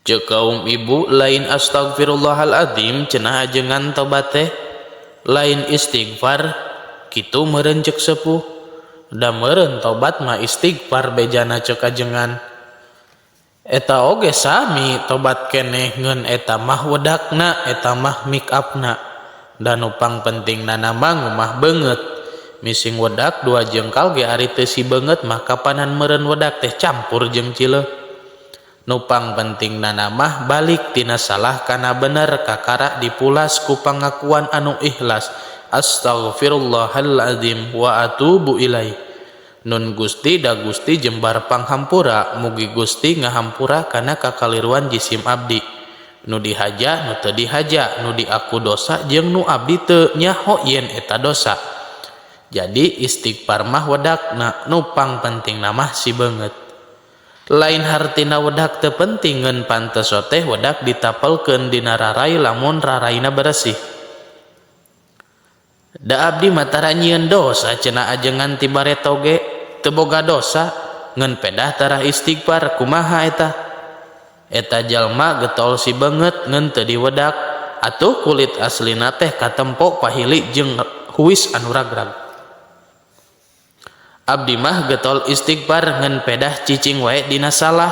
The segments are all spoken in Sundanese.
Ceuk kaum ibu lain astagfirullahaladzim cenah ajengan tobat teh lain istighfar kitu meureun ceuk sepuh da meureun tobat mah istighfar bejana ceuk ajengan. Eta oge sami tobat keneh ngeun eta mah wedakna eta mah make upna da nu pangpentingnana mah ngumah beungeut mising wedak dua jengkal ge ari teu si beungeut mah kapanan meureun wedak teh campur jeung cileuh. Nu pangpentingnana mah balik tina salah kana bener kakara dipulas ku pangakuan anu ikhlas astaghfirullahaladzim wa atubu ilaih. Nun Gusti da Gusti jembar panghampura mugi Gusti ngahampura kana kakaliruan jisim abdi nu dihaja nu teu dihaja nu diaku dosa jeung nu abdi teu nyaho yen eta dosa. Jadi istighfar mah wedakna nu pangpentingna mah si beungeut. Lain hartina wedak teu penting ngeun pantes teh wedak ditapelkeun dina rarai lamun raraina beresih. Da abdi mah tara nyieun dosa cenah ajengan ti bareto ge teu boga dosa ngeun pedah tara istighfar kumaha eta. Eta jalma getol si beungeut ngeun teu diwedak atuh kulit aslina teh katempo pahili jeung huis anu ragrag. Abdi mah getol istighfar ngan pedah cicing wae dina salah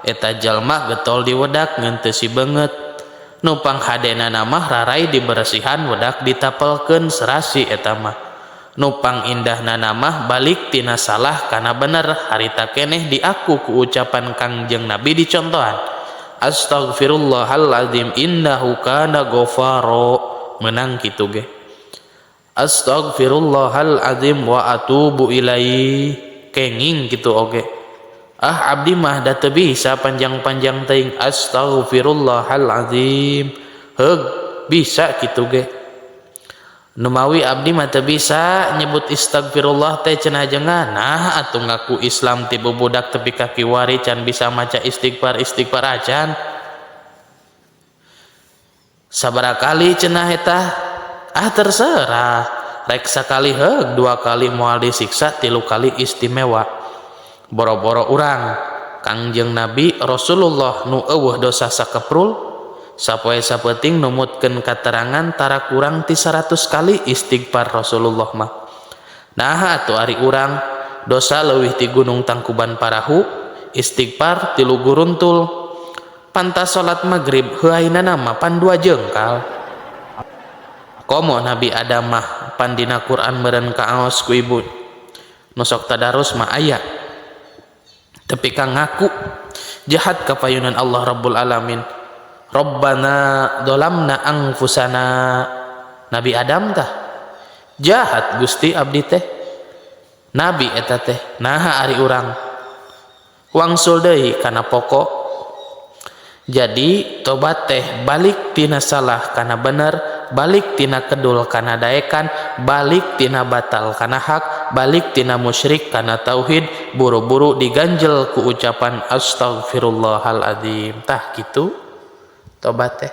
eta jalma getol diwedak ngan teu si beungeut nu panghadenana mah rarai diberesihan wedak ditapelkeun serasi eta mah nu pangindahnana mah balik tina salah kana bener harita keneh diaku ku ucapan Kangjeng Nabi dicontohan astaghfirullahaladzim innahu kana ghafaro menang kitu ge. Astaghfirullahaladzim wa atubu ilaih kenging gitu oge. Ah abdi mah da teu bisa panjang-panjang teuing astaghfirullahaladzim heug bisa kitu ge. Numawi abdi mah teu bisa nyebut istaghfirullah teh cenah ajengan nah atuh ngaku Islam ti bubudak tepi ka kiwari can bisa maca istighfar istighfar acan sabaraha kali cenah eta. Ah terserah rek sakali heug dua kali moal disiksa tilu kali istimewa boro-boro urang Kangjeng Nabi Rasulullah nu eueuh dosa sakeprul sapoe sapeuting numutkeun katerangan tara kurang ti 100 kali istighfar Rasulullah mah. Nah atuh ari urang dosa leuwih ti gunung Tangkuban Parahu istighfar tilu guruntul pantas salat maghrib heuaynana mah pan dua jengkal. Komo Nabi Adam mah pan dina Quran meureun kaos ku ibu nu sok tadarus mah aya tepi ka ngaku jahat kapayunan Allah Rabbul Alamin. Rabbana dolamna anfusana. Nabi Adam tah jahat Gusti abdi teh Nabi eta teh naha ari urang wangsul deui kana pokok. Jadi tobat teh balik tina salah kana bener, balik tina kedul kana daekan, balik tina batal kana hak, balik tina musyrik kana tauhid, buru-buru diganjel ku ucapan astaghfirullahaladzim. Tah kitu tobat teh.